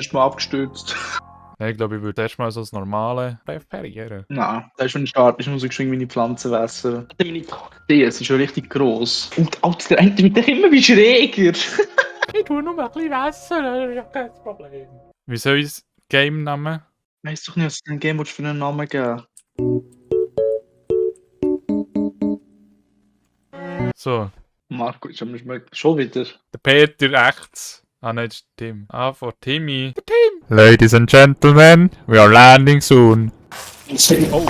Ist mal abgestürzt. Nein, ich glaube, ich würde erstmal so das Normale präferieren. Nein, da ist, wenn du startest, muss ich meine Pflanzen wässern. Meine Kakteen, es ist schon richtig gross. Und Alter, der eine wird doch immer wie schräger. Ich tue nur ein bisschen Wasser, das ist ja kein Problem. Wie soll ich das Game nennen? Weißt doch nicht, was du dem Game für einen Namen geben. So, Marco, ist aber schon wieder. der Peter rechts. Ah, nein, das ist Tim. Ah, vor Timmy. Der Tim! Ladies and Gentlemen, we are landing soon. Oh,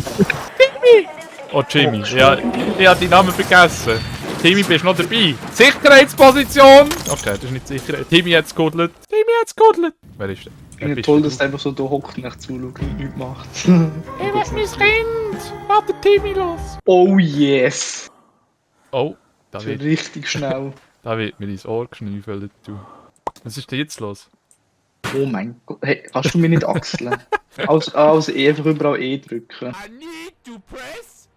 Timmy! Oh, Jimmy. Ja, ich habe deinen Namen vergessen. Timmy, bist du noch dabei? Sicherheitsposition! Okay, das ist nicht Sicherheit. Timmy hat's gehudelt. Timmy hat's gehudelt. Wer ist der? Ich finde toll, dass der einfach so da hockt und nach zuschaut und nichts macht. Ich will mein Kind! Lass den Timmy los! Oh yes! Oh, Das wird richtig schnell. da wird mir ins Ohr geschnüffelt, du. Was ist denn jetzt los? Oh mein Gott. Hey, kannst du mir nicht achseln? Als einfach überall E drücken. I need to press.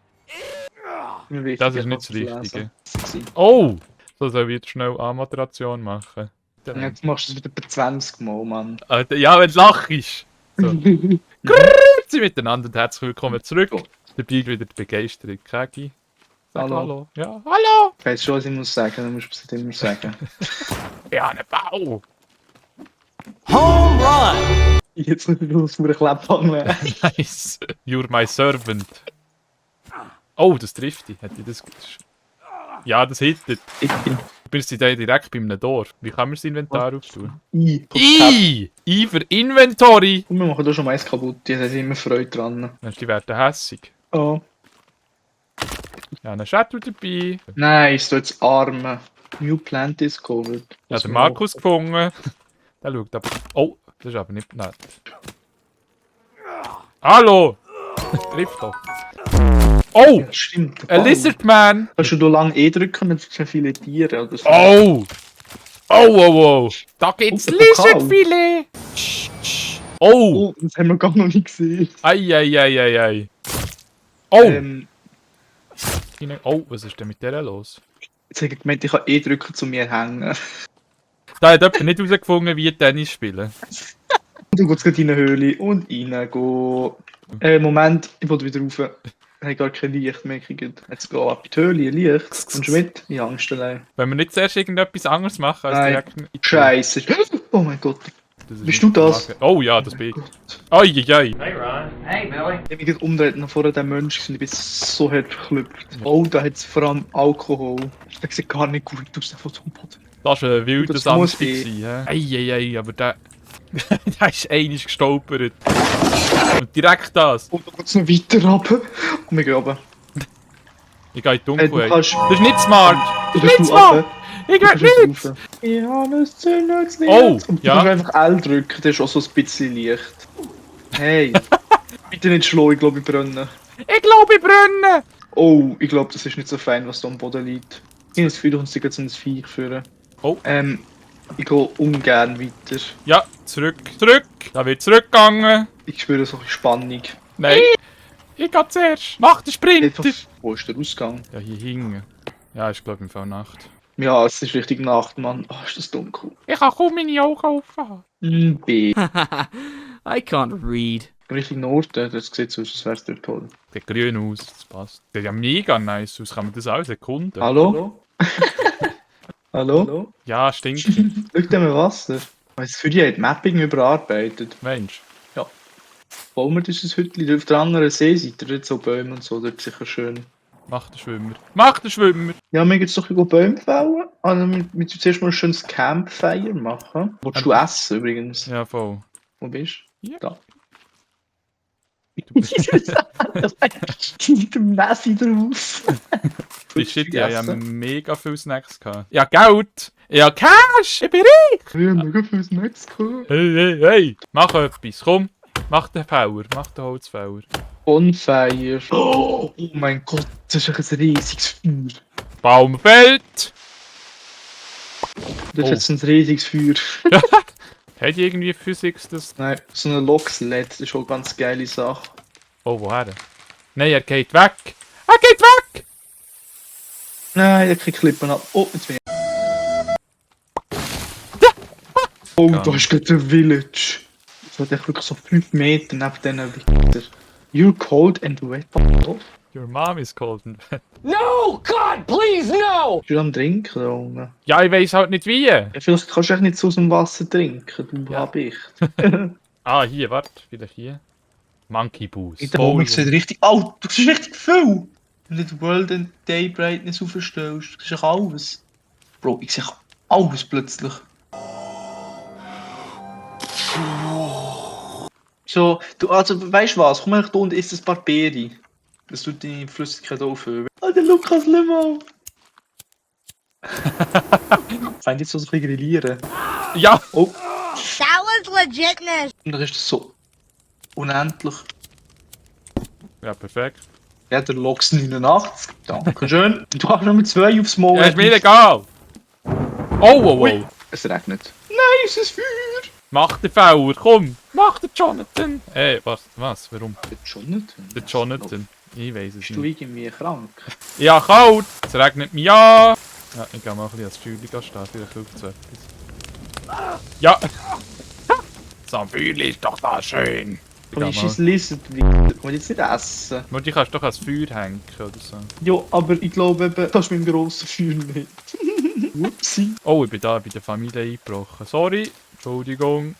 Wichtig, Das ist nicht das einfach zu Richtige. lesen. Oh! So soll ich jetzt schnell Anmoderation machen. Und jetzt machst du es wieder bei 20 Mal, Mann. Ja, wenn du lachst! So. Grüezi miteinander und herzlich willkommen zurück. Dabei wieder die Begeisterung. Kegi. Sag Hallo. hallo. Ja, hallo! Ich weiß schon, was ich muss sagen, dann musst du es immer sagen. Ja, ne Bau! Home run! Jetzt nicht los, muss ich Klepphangen. Nice. You're my servant. Oh, das trifft dich. Hätte ich das... Ja, das hittet. Wir sind da direkt bei einem Dorf. Wie kann man das Inventar auftun? I für Inventory! Und wir machen da schon meins kaputt, die haben immer Freude dran. Die werden hässig. Oh. Ja, ein Shadow dabei. Nein, ist da jetzt Arme. New Plant discovered. Ja, der Markus gefunden. Der schaut aber... Oh, das ist aber nicht nett. Hallo! Trifft doch. Oh! Ja, stimmt. Ein Lizardman! Kannst du da lang E drücken, dann sind viele Tiere oder so. Oh! Oh! Da gibt's Oh, der Pokal. Lizardfilet! Oh! Oh, das haben wir gar noch nicht gesehen. Ei. Oh! Oh, was ist denn mit der los? Jetzt habe ich gemeint, ich kann E drücken, zu mir hängen. Da hat jemand nicht herausgefunden, wie Tennis spielen. Du gehst gerade in eine Höhle und rein. Go. Moment, ich wollte wieder rauf. Ich habe gar kein Licht mehr gekriegt. Jetzt geh ab in die Höhle, Licht. Kommst du mit? Ich habe Angst allein. Wenn wir nicht zuerst irgendetwas anderes machen, als Nein. direkt... in die Tür. Scheiße. Oh mein Gott. Das ist Bist du das? Frage. Oh ja, das bin ich. Ai. Hey, Ron. Hey, Billy. Ich habe mich gerade umgedreht und vorher der Mensch und ich bin so hart verklüpft. Oh, da hat es vor allem Alkohol. Das sieht gar nicht gut aus von dem Boden. Das war ein wilder Das muss Samstag. Ei, aber der... der ist einmal gestolpert. Und direkt das. Und dann geht es noch weiter runter. Und wir gehen runter. Ich gehe in die Du Dunkelheit. kannst... Das ist nicht smart! Das ist nicht du runter. smart! Ich will nicht! Ich habe ein Zündungslicht. Oh, Und du ja. kannst einfach L drücken, das ist auch so ein bisschen Licht. Hey. Bitte nicht schlagen, ich glaube ich brenne. Ich glaube, ich brenne! Oh, ich glaube, das ist nicht so fein, was da am Boden liegt. Ich habe das Gefühl, uns jetzt ein Viech führen. Oh. Ich gehe ungern weiter. Ja, zurück. Da wird zurückgegangen. Ich spüre so eine Spannung. Nein. Ich gehe zuerst. Mach den Sprinter! Wo ist der Ausgang? Ja, hier hingen. Ja, ist glaube ich im Fall Nacht. Ja, es ist richtig Nacht, Mann. Oh, ist das dunkel. Ich kann kaum meine Augen aufhaben. B. I can't read. Richtig Norden, das sieht so aus, als wäre es dort toll. Sieht grün aus, das passt. Sieht ja mega nice aus. Kann man das alles erkunden? Hallo? Hallo? Ja, stinkt. Schau dir mal Wasser. Weißt du, für die hat Mapping überarbeitet. Mensch. Bauen wir dieses Hütchen auf der anderen Seeseite, dort so Bäume und so, dort sicher schön. Mach den Schwimmer. Mach den Schwimmer! Ja, wir gehen jetzt doch Bäume fällen. Also, wir müssen zuerst mal ein schönes Campfire machen. Wolltest du essen übrigens? Ja, voll. Wo bist du? Hier. Da. Du bist Mit dem Messi draus. shit, ja, ich habe mega viele Snacks gehabt. Ja, Geld! Ja, Cash! Ich bin reich! Ja, mega viel Snacks gehabt. Hey! Mach etwas, komm! Mach den Fauer, mach den Holzfauer. Bonfire. Oh mein Gott, das ist ein riesiges Feuer. Baum fällt! Das Oh. ist jetzt ein riesiges Feuer. Hat irgendwie Physics das... Nein, so eine Loks-LED, das ist schon eine ganz geile Sache. Oh, woher? Nein, er geht weg! Er geht weg! Nein, der kriegt Klippen ab. Oh, jetzt bin ich. Oh, Ja. da ist gerade ein Village. So hat echt wirklich so 5 Meter neben diesen Wichtern. You're cold and wet. Off. Your mom is cold and wet. No! God, please, no! Bist du am Trinken, Junge? Ja, ich weiss halt nicht wie. Ja, vielleicht kannst du echt nicht so aus dem Wasser trinken, du Ja. Habicht. Ah, hier, warte. Vielleicht hier. Monkey Boost. In der Wohnung sieht richtig... Oh, du siehst richtig viel! Wenn du die World and Day Brightness aufstellst, du siehst alles. Bro, ich sehe alles plötzlich. So, du, also, weißt du was? Komm mal da und isst ein paar Beeren. Das tut deine Flüssigkeit auffüllen. Oh, der Lukas Limau! Fängt jetzt so ein bisschen grillieren. Ja! Oh, That was legitness. und dann ist das so unendlich. Ja, perfekt. Ja, der Loks 89. Dankeschön. Du hast Nummer 2 aufs Maul. Ja, ist mir egal! Oh, oh, Ui, oh! es regnet. Nein, es ist Feuer! Mach den Fauer, komm! Mach den Jonathan! Was? Warum? Der Jonathan? Der Jonathan. Ich weiss es Bist du nicht. irgendwie krank? Ja, kalt! Es regnet mich an! Ja, ich geh mal ein bisschen als Feuerli stehen, vielleicht hilft es etwas. Ja! So ein Feuerli ist doch da schön! Ich Aber geh ich mal. schieße Lizard weiter. Ich will jetzt nicht essen. Nur die kannst du doch als Feuer hängen oder so. Ja, aber ich glaube eben, das ist mit dem grossen Feuer nicht. Upsi. Oh, ich bin da bei der Familie eingebrochen. Sorry, Entschuldigung.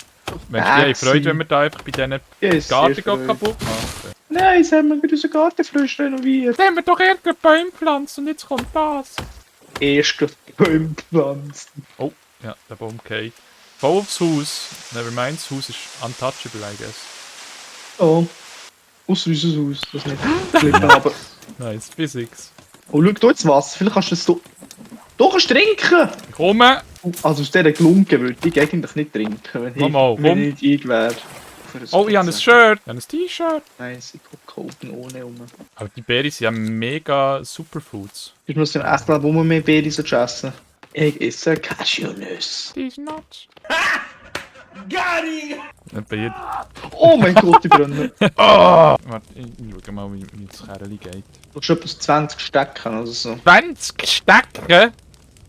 Mensch, Ah, die haben Freude, sie. wenn wir da einfach bei diesen Yes, Garten kaputt machen. Nein, jetzt haben wir wieder unseren Garten frisch renoviert. Dann haben wir doch irgendeinen Bäume gepflanzt und jetzt kommt das. Erst Bäume gepflanzt. Oh, ja, der Baum geht. Bau aufs Haus. Nevermind, das Haus ist untouchable, I guess. Oh. Ausser unser Haus, das nicht. Klippen aber. Nice, Physics. Oh, schau da ins Wasser, vielleicht kannst du das so. Da kannst du trinken! Ich komme! Also aus dieser Glunke würde ich eigentlich nicht trinken, wenn Mal, wenn komm. ich ich wäre. Oh, ich habe ein Shirt! Ich habe ein T-Shirt! Nice, ich gucke oben ohne rum. Aber die Beeren sind ja mega Superfoods. Ich muss ja echt glauben, wo man mehr Beeren essen. Ich esse Cashewnüsse. These nuts. Got him! Etwa jeder. Oh mein Gott, die brennen. Oh! Warte, ich schau mal, wie das Kerli geht. Du hast etwas 20 Stecken oder so. 20 Stecken?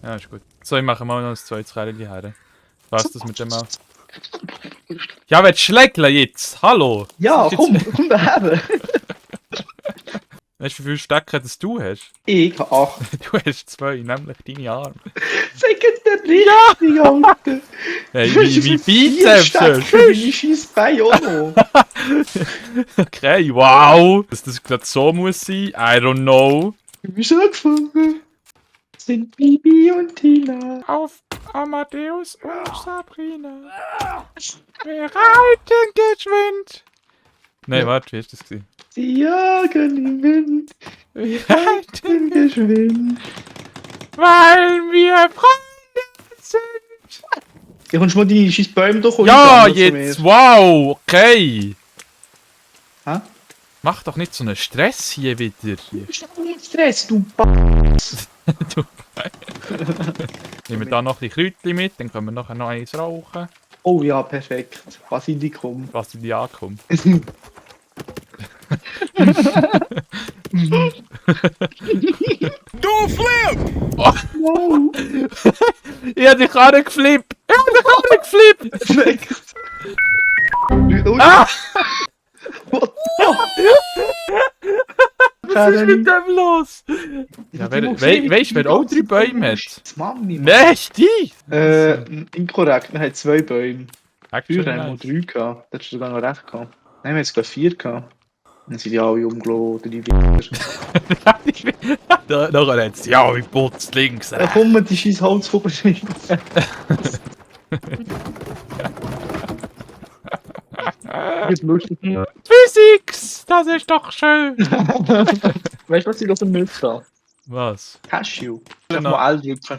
Ja, ist gut. So, ich mache mal noch ein zweites Kerli her. Was das mit dem auch? Ja, willst du schlägeln jetzt? Hallo! Ja, Das ist komm, jetzt- komm daher. Weißt du, wie viele Stecken das du hast? Ich habe 8. Du hast 2, nämlich deine Arme. Sag der richtig, Alter. Hey, Du hast wie 4 Bizeps Stecken, hast du? deine scheiß Beine auch noch. Okay, wow! Dass das gerade so muss sein, I don't know. Wie schon gefunden? Sind Bibi und Tina. Auf Amadeus und Sabrina. Wir reiten geschwind. Nein, warte, wie ist das gewesen? Sie jagen im Wind, Wir reiten geschwind. weil wir Freunde sind. Ja, kommst du mal deine scheiß Bäume doch Ja, jetzt, wow, okay. Hä? Mach doch nicht so einen Stress hier wieder. Du bist doch nicht Stress, du Nehmen wir da noch ein bisschen Kräutchen mit, dann können wir nachher noch eins rauchen. Oh ja, perfekt. Basilikum. Was in die ankommt. Don't flip! Wow, Ich hab dich angeflippt! Ich hab dich angeflippt! perfekt. Ah! What? Was ist mit dem los? Ja, weißt du, wer auch 3 Bäume hat? Das Mami. Nein, die! Inkorrekt, wir haben 2 Bäume. Actually, Früher haben wir nice. 3 gehabt. Da hast du sogar noch recht gehabt. Nein, wir haben jetzt gerade 4 gehabt. Dann sind die alle umgelaufen, die Wider. Nachher hat sie ja wie putzt links. Da kommen die scheiß Holzkugeln. Jetzt lustig. Physics! Das ist doch schön! Weißt du, was ich noch benutzt habe? Was? Cashew. Vielleicht Genau. mal L drücken.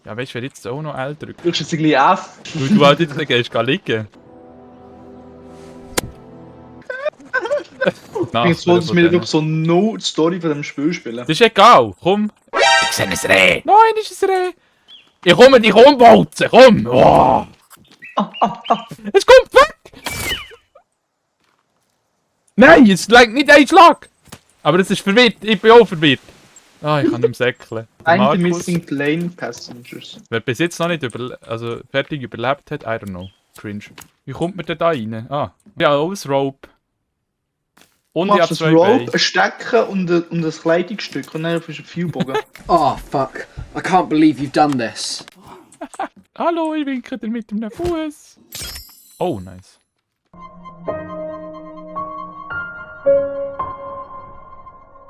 Ja, weißt du, wer jetzt auch noch L drückt? Du drückst jetzt ein bisschen F. Weil du halt jetzt gehst, geh liegen. Jetzt so, dass wir einfach so no Story von dem Spiel spielen. Das ist egal, komm. Ich sehe ein Reh. Nein, ist ein Reh. Ich komme dich umbolzen, komm. Oh. Es kommt weg. Nein, es lenkt nicht ein Schlag. Aber es ist verwirrt, ich bin auch verwirrt. Ah, ich kann nicht mehr säckeln. Der Find the Markus, missing plane passengers. wer bis jetzt noch nicht fertig überlebt hat, I don't know. Cringe. Wie kommt man denn da rein? Ah, ja, auch ein Rope. Und Du ich habe machst 2 ein Rope, Beine. ein Stecken und ein Kleidungsstück und dann hast du einen Viewbogen. Oh, fuck. I can't believe you've done this. Hallo, ich winke dir mit einem Fuß. Oh, nice.